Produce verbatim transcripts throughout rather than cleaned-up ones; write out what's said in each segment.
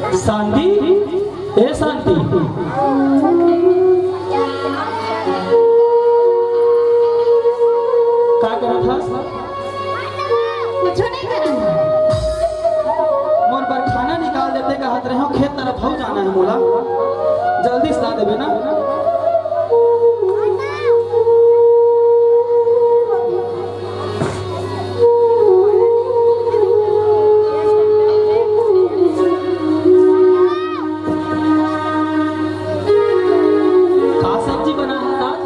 शांति, ए शांति, का करत हस? कुछो नहीं करत हस। मोर बर खाना निकाल देते, कहत रहे हो खेत तरफ हो जाना है मोला, जल्दी से ला देबे ना। का सब्जी बना है आज?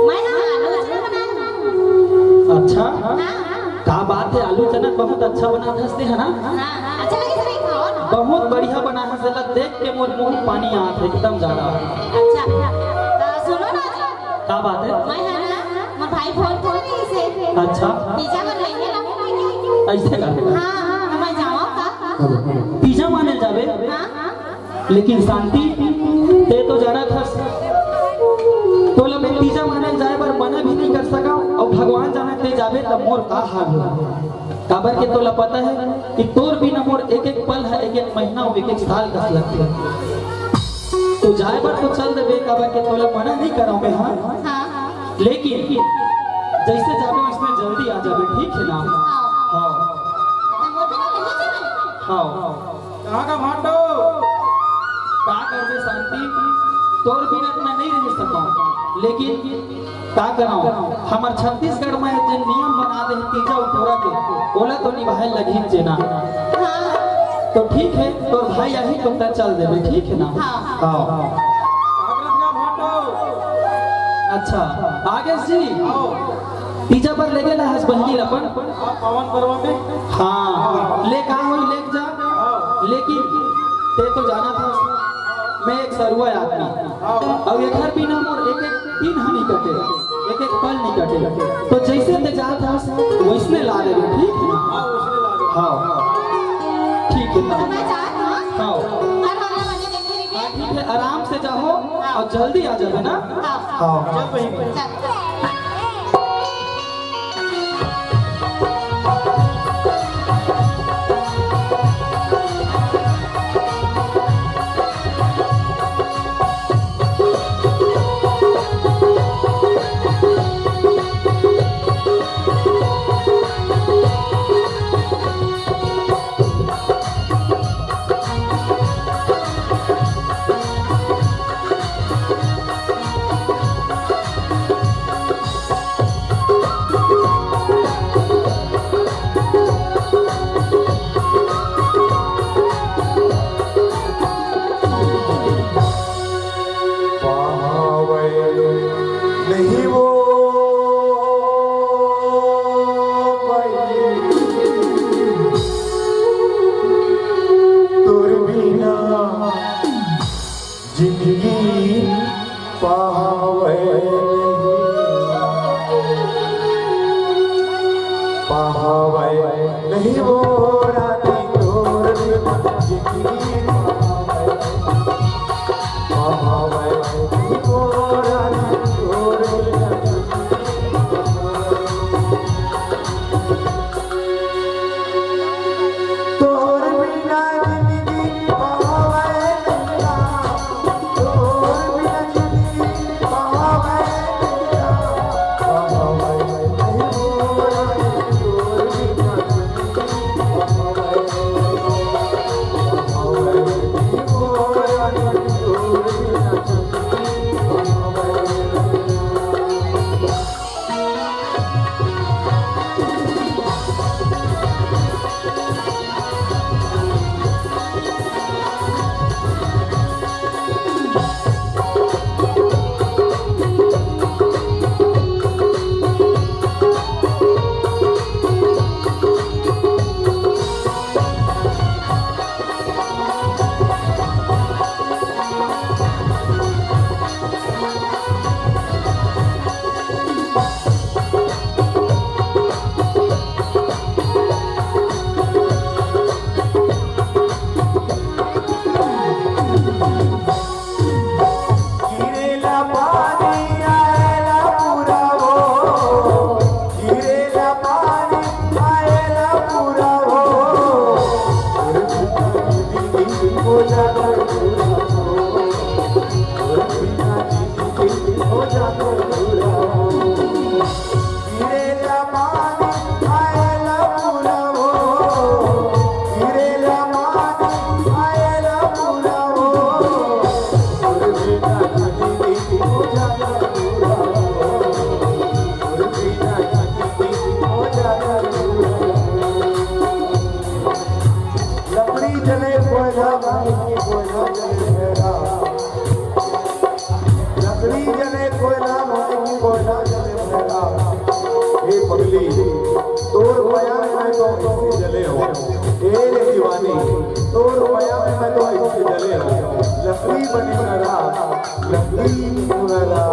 मैं ना आलू अच्छा बनाया हूँ। अच्छा? हाँ, हाँ। का बात है, आलू चना बहुत अच्छा बना हंसते है ना? हाँ, हाँ। अच्छा लगे सभी खाओ ना। बहुत बढ़िया बना है, जरा देख के मोर मुंह पानी आत है एकदम ज्यादा। अच्छा, अच्छा। तो सुनो ना जी। का बात है? मैं है ना, मैं भाई फोन कर रही से। अच्छा। पिज्जा बनाएंगे ना। ऐसे कर। हाँ, हाँ, मैं जाऊँ का? पिज्जा माने जाबे? हाँ, हाँ। लेकिन शांति, ते तो जानत हस, तोला मैं पिज्जा माने जाए बर मना भी नहीं कर सका, और भगवान जाने ते जाबे तब मोर का हाल हो। काबर के तोला पता है कि तोर बिना मोर एक एक पल है, एक एक महीना, एक एक साल कस लगथे। तो जाए बर तो चल देबे, काबर के तोला मना नहीं करव मैं, हाँ? हाँ। लेकिन जैसे जाबे वैसने जल्दी आ जाबे, ठीक है ना? हाँ। हाँ। हाँ। कहाँ का भांडो? का करबे शांति, तोर बिना तो मैं नहीं रह सकता, लेकिन का करव, हमर छत्तीसगढ़ में जेन नियम बना दे हे तीजा उठोरा के, ओला तो निभाए लगही जेना। हाँ। तो ठीक है, तोर भाई आही तो तैं चल देबे, ठीक है ना? हाँ। हाँ। अच्छा, आगे जी। तीजा पर लेगे ला हस बहिनी ल अपन। हाँ, पावन पर्व में। हाँ, ले का होई, ले जा। हाँ। लेकिन ते तो जानत हस, मैं एक सरुआ आदमी। हाँ। अउ एखर बिना मोर एक एक दिन ह नइ कटे, एक एक पल नइ कटे। तो जैसे ते जात हस, वैसने ला देबे, ठीक है ना? हाँ, वैसने ला देबे। हाँ। ठीक है। तो मैं जात हूँ। हाँ। और हम लोग बने देखे रहिए। हाँ, ठीक है, आराम से जाओ और जल्दी आ जाबे ना। हाँ। हाँ। चल बहिनी। चल। पावै नहीं वो पल, तोर बिना जिंदगी पावै नहीं, पावै नहीं वो रानी तोर बिना जिंदगी पावै, पावै नहीं वो रानी तोर बिना जिंदगी पावै। तोर बिना जिंदगी पावै नहीं, तोर बिना जिंदगी पावै नहीं, पावै नहीं वो रानी तोर बिना जिंदगी पावै, पावै। लकड़ी जले कोयला, कोयला जले भैरा। लकड़ी जले कोयला, कोयला जले भैरा। ए पगली, तोर मया में मैं तो अइसे जले हों। ए रे दीवानी, तोर मया में मैं तो अइसे जले हों। लकड़ी बने भैरा, लकड़ी भैरा।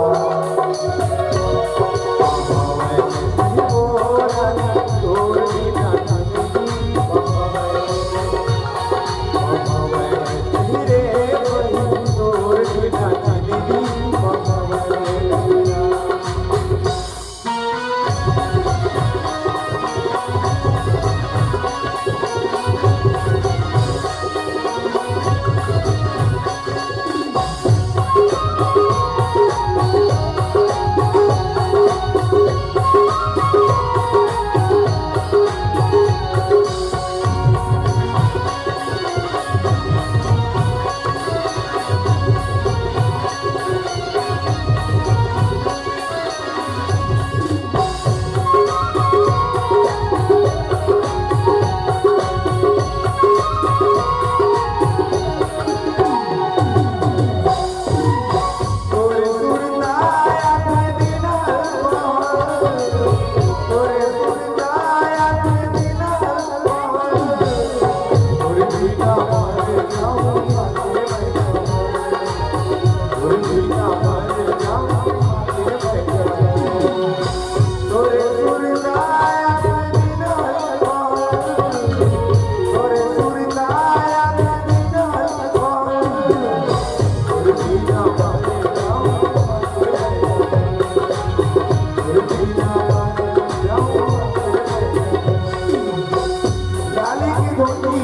लाली के धोती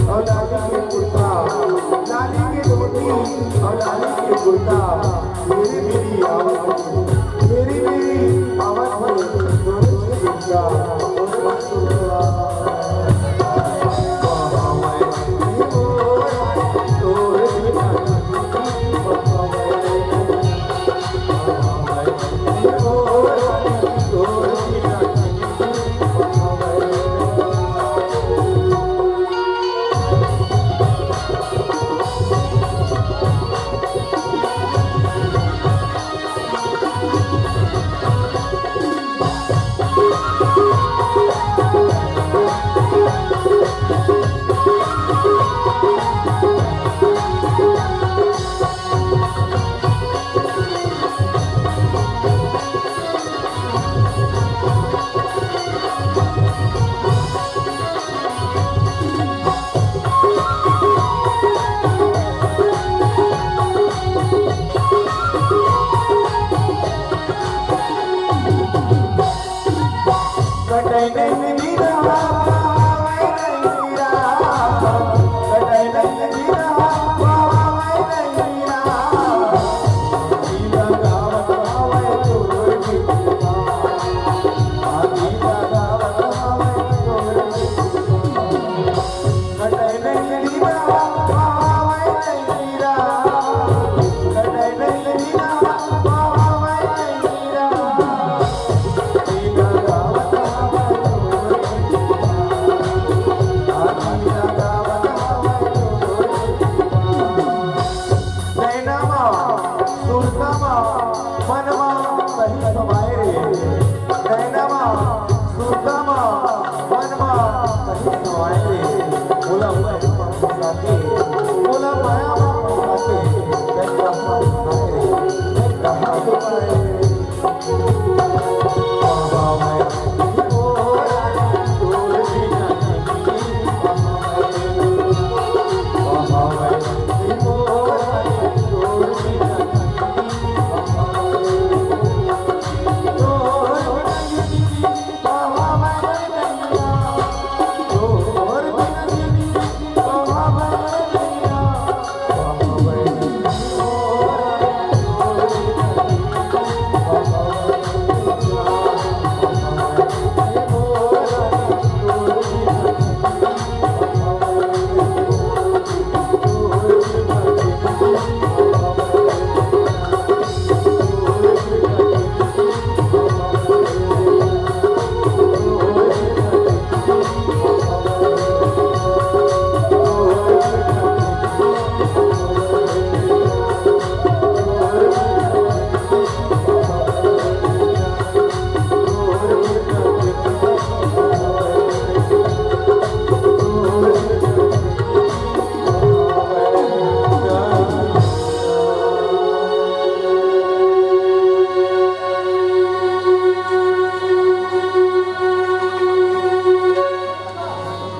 अउ लाली के कुर्ता, लाली के धोती अउ लाली के कुर्ता, मेरी मेरी आवत, मेरी मेरी आवत में दोनों की दुर्गा।